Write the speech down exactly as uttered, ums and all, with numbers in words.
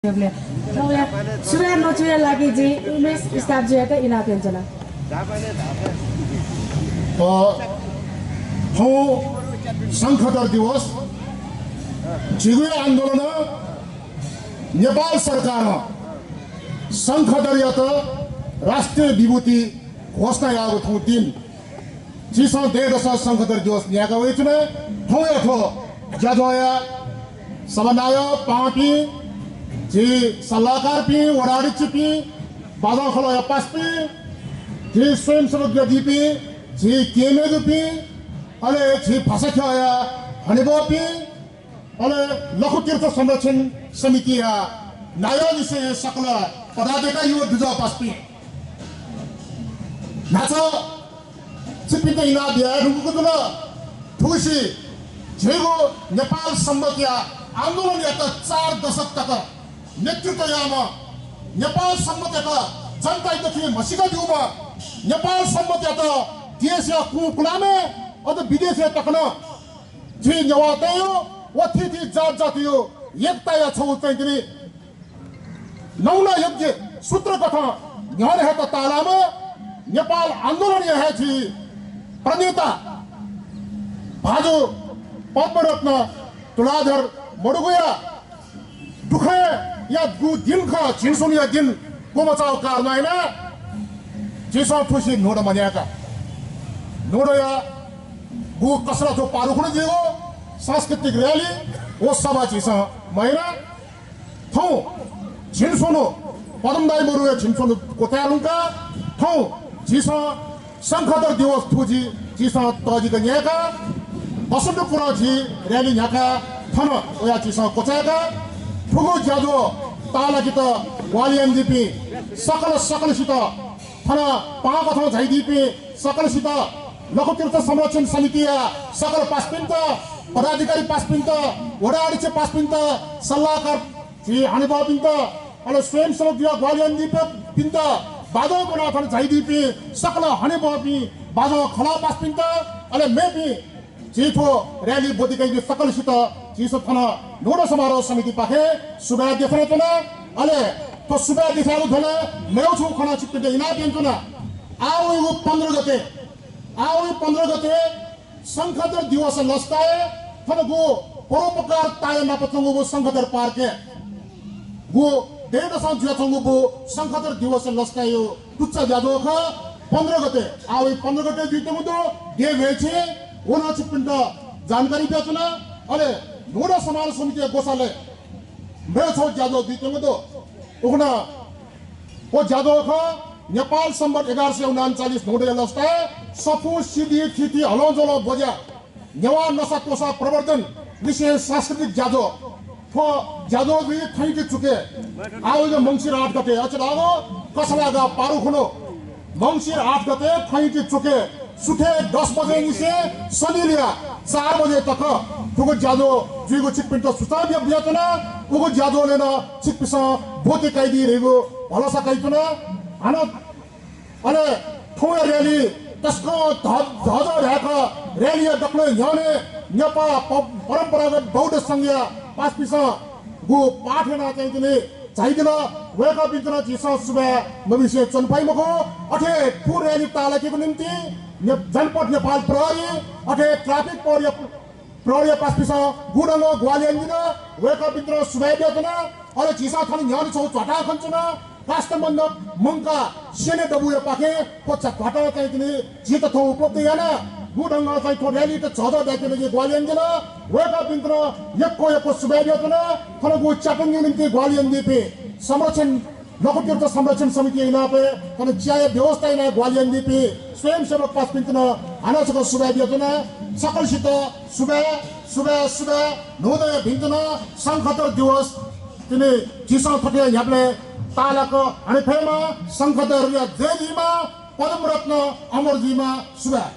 सुभाय् नच्वय् लागिं जिं उमेश स्थापितजुयात इनाप यानाच्वना। अ, थौं शंखधर दिवस, झीगु आन्दोलनं नेपाल सरकारं शंखधरयात राष्ट्रिय विभूति घोषणा याःगु थौं दिं झीसं दँय्‌दसं शंखधर दिवस न्यायेका वयाच्वना। थौंया थ्व ज्याझ्वःया सभानायः पाहांपिं, झी सल्लाहकारपिं, वडाध्यक्षपिं, बाजं खलःया पासापिं, झी स्वयंसेवक जुयादीपिं, झी केहेँ मय्‌जुपिं, अले झी भाषा ख्यःया हनेबहःपिं, अले लखुतीर्थ संरक्षण समितिया नायःनिसें सकल पदाधिकारी व दुजः पासापिं, न्हाचः छिकपिन्त इनाप बियाः धुंकूगु जुल। थुगुसी झीगु नेपाल संवतया आन्दोलनयात चार दशक तक नेतृत्व याःम्ह, नेपाल संवतयात जनताया दथुइ म्हसीका ब्यूम्ह, नेपाल संवतयात देशया कुंकुलामय् अझ विदेशय् तक नं झी नेवाःतय्‌गु व थीथी जात जातिया एकताया छगू चाहिँ तिनि नमुना योग्य सूत्र कथं न्ह्यःने हयेत ताःलाःम्ह नेपाल आन्दोलनया हे झी प्रणेता भाजु पद्मरत्न तुलाधर मडुगुया दुःखया गु दिं खः, झिंस्वन्हुया दिं क्वमचाःगु कारणं यानाः झीसं थुसी न्हूदँ मन्याय्‌का। न्हूदँया गु कसला थ्व पारुखुन्हु जुइगु सांस्कृतिक र्‍याली व सभा झीसं मयाना। थौं झिंस्वन्हु पद्मदाइ मडुगुया झिंस्वन्हु क्वचाये धुंकाः थौं झीसं शंखधर दिवस थुसी झीसं तःजिक न्यायेका, वसन्तपुरं झी र्‍याली न्ह्याकाः थन वयाः झीसं क्वचायेका। थुगु ज्याझ्वः ताःलाकेत ग्वाहालि यानादीपिं सकल सकलसित, थन पाहां कथं झायादीपिं सकलसित, लखुतीर्थ संरक्षण समितिया सकल पासापिन्त, पदाधिकारी पासापिन्त, वडा अध्यक्ष पासापिन्त, सल्लाहकार झी हनेबहःपिन्त, अले स्वयंसेवक जुयाः ग्वाहालि यानादीपिन्त, बाजं ब्वनाः थन झायादीपिं सकल हनेबहःपिं बाजं खलः पासापिन्त, अले मेपिं झी थ्व र्‍याली ब्वति कयादीपिं सकलसित झीसं थन न्हूदँ समारोह समितिपाखें सुभाय् देछानाच्वना। अले थ्व सुभाय् देछानागु थें मेगु छुं खँ नं छिकपिन्त इनाप यानाच्वना। आः वइगु पन्ध्र गते, आः वइगु पन्ध्र गते शंखधर दिवस लसताय् थन गु परोपकार ताया नाप च्वंगु गु शंखधर पार्कय् गु दँय्‌दसं जुयाच्वंगु गु शंखधर दिवस लसताय् तुच्चा ज्याझ्वः खः। पन्ध्र गते, आः वइगु पन्ध्र गते जुइत्यंगु दु, देगःया छेँय्। व नं छिकपिन्त जानकारी बियाच्वना। अले न्हूदँ समारोह समितिया ग्वसालय् मेगु छगू ज्याझ्वः जुइत्यंगु दु। उखुन्हु व ज्याझ्वः खः नेपाल संवत् एघार सय उनान्चालिस न्हूदँया लसताय् सफू सिद्धि थिथि हलंज्वलं ब्वज्या नेवाः नसा त्वःसा प्रवर्धन लिसें सांस्कृतिक ज्याझ्वः। थ्व ज्याझ्वः जुइ खैंटी चुकय् आः वइगु मंसिर आठ गते, अथे धाःगु कसलागा पारुखुन्हु मंसिर आठ गते खैंटी चुकय् सुथय् दस बजे निसें सनिलया चार बजे तक थुगु ज्याझ्वः जुइगु छिकपिन्त सुचं बिया, बियाच्वना। उगु ज्याझ्वलय् नं छिकपिन्सं ब्वति कयादी धइगु भलसा कयाच्वना। हानं अले थौंया र्‍याली तसकं ध-, झःझः धायेक र्‍यालीया दकलय् न्ह्यःने नेपाः प-, परम्परागत बौद्ध संघया पासापिंसं गु पाठ यानाः चाहिँ तिनि झायादिल। वय्कःपिन्त नं झीसं सुभाय् मबिसें च्वने फइ मखु। अथे फुक्क र्‍याली ताःलाकेगु निंतिं ने-, जनपद नेपाल प्रहरी, अथे traffic प्रहरीया प्रहरीया पासापिंसं गुढंगं ग्वाहालि यानादिल। वय्कःपिन्त नं सुभाय् बियाच्वना। अले झीसं थन न्ह्यःने छगू ध्वाथाः खनाच्वना। काष्ठमण्डप मंकाः स्यने दबूयापाखें थ्व ध्वाथाः चाहिँ तिनि झीत थौं उपलब्ध यानाः गुढंगं चाहिँ थ्व र्‍यालीत झःझः धायेकेत ग्वाहालि यानादिल। वय्कःपिन्त नं यक्व यक्व सुभाय् बियाच्वना। थन गु च्यातुंगु निंतिं ग्वाहालि यानादीपिं संरक्षण लखुतीर्थ संरक्षण समितिया इनापय् थन च्याया व्यवस्था यानाः ग्वाहालि यानादीपिं स्वयंसेवक पासापिन्त नं हानं छकः सुभाय् बियाच्वना। सकलसित सुभाय्, सुभाय्, सुभाय्। न्हूदँया भिंतुना शंखधर दिवस तिनि झीसं थथे न्ह्याबलें ताःलाक हने फयेमा। शंखधरया जय जुइमा। पद्मरत्न अमर जुइमा। सुभाय्।